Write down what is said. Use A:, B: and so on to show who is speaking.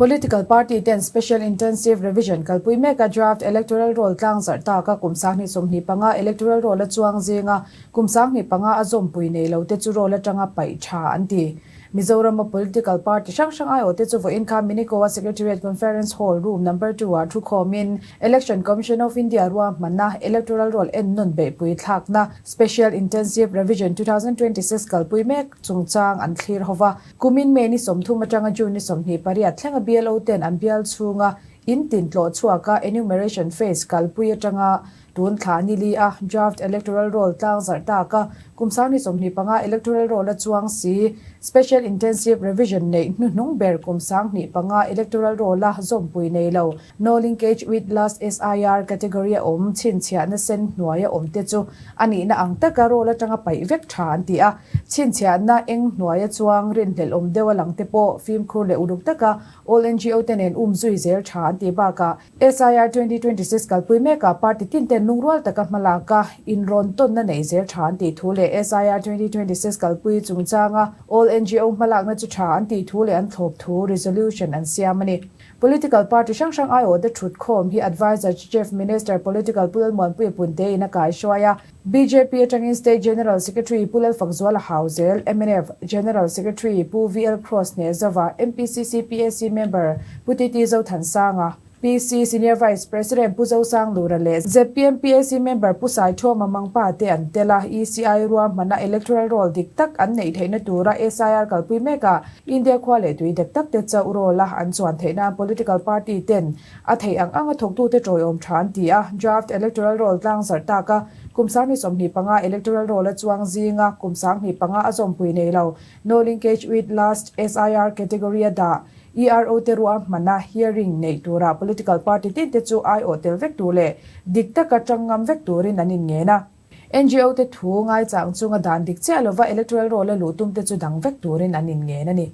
A: Political party ten Special Intensive Revision kalpui meka draft electoral roll tlangzarh taka kum 2025 electoral roll a chuang zinga kum 15 a zawmpui nei lo te chu roll atanga paih tha an ti. Mizoram a political party hrang hrang aiawh te chu vawiin khan Minikoa Secretariat Conference Hall Room Number 2 ah thu khawmin Election Commission of India ruahmanna electoral roll ennawn beihpui thlakna Special Intensive Revision 2026 kalpui mek chungchang an thlir hova. Kumin May ni 30 atanga June ni 28 thlenga BLO ten an bial chhunga in tin tlawh chhuaka enumeration phase kalpui atanga tun thla ni li a draft electoral roll tlangzarh taka kum 2025 electoral roll a chuang si Special Intensive Revision nei hnuhnung ber kum 15 electoral roll a zawmpui nei lo no linkage with last SIR category a awm chhinchhiahna sen hnuai a awm te chu ani na ang taka roll atanga paih vek tha an ti a chhinchhiahna eng hnuai a chuang rin hlel awm deuh a lang te pawh fimkhur leh uluk taka all NGO te nen zui zel tha an ti baka SIR 2026 kalpui meka party tin ten lungrual taka hmalaka inrawn tawn na nei zel tha an ti thu leh SIR 2026 kalpui chungchanga all NGO hmalakna chu tha an ti thu leh an thlawp thu resolution an siam ani. Political party hrang hrang aiawh te thut khawm hi advisor Chief Minister Political Pu Lalmuanpuia Punte in a kai hruai a. BJP atangin State General Secretary Pu Lalfakzuala Hauzel, MNF General Secretary Pu VL Cross Hnehzova, MPCC PAC member Pu TT Zothansanga, PC Senior Vice President Pu Zosang Lura leh ZPM PAC member Pu Sai Thoma Mangpa te an tela ECI ruahmanna electoral roll dik tak an nei theihna tura SIR kalpui meka India khua leh tui dik tak te chauh roll a an chuan theihna political party ten a thei ang anga thawktu te tawiawm tha an ti a draft electoral roll tlangzarh taka kum 2025 electoral roll a chuang zinga kum 15 a zawmpui nei lo no linkage with last SIR category a da ERO te ruahmanna hearing nei tura political party tin te chu aiawh tel vek tur leh dik taka tangngam vek turin an in ngen a. NGO te thu ngai chang chunga dan dik chiah lova electoral roll a luh tum te chu dang vek turin an in ngen ani.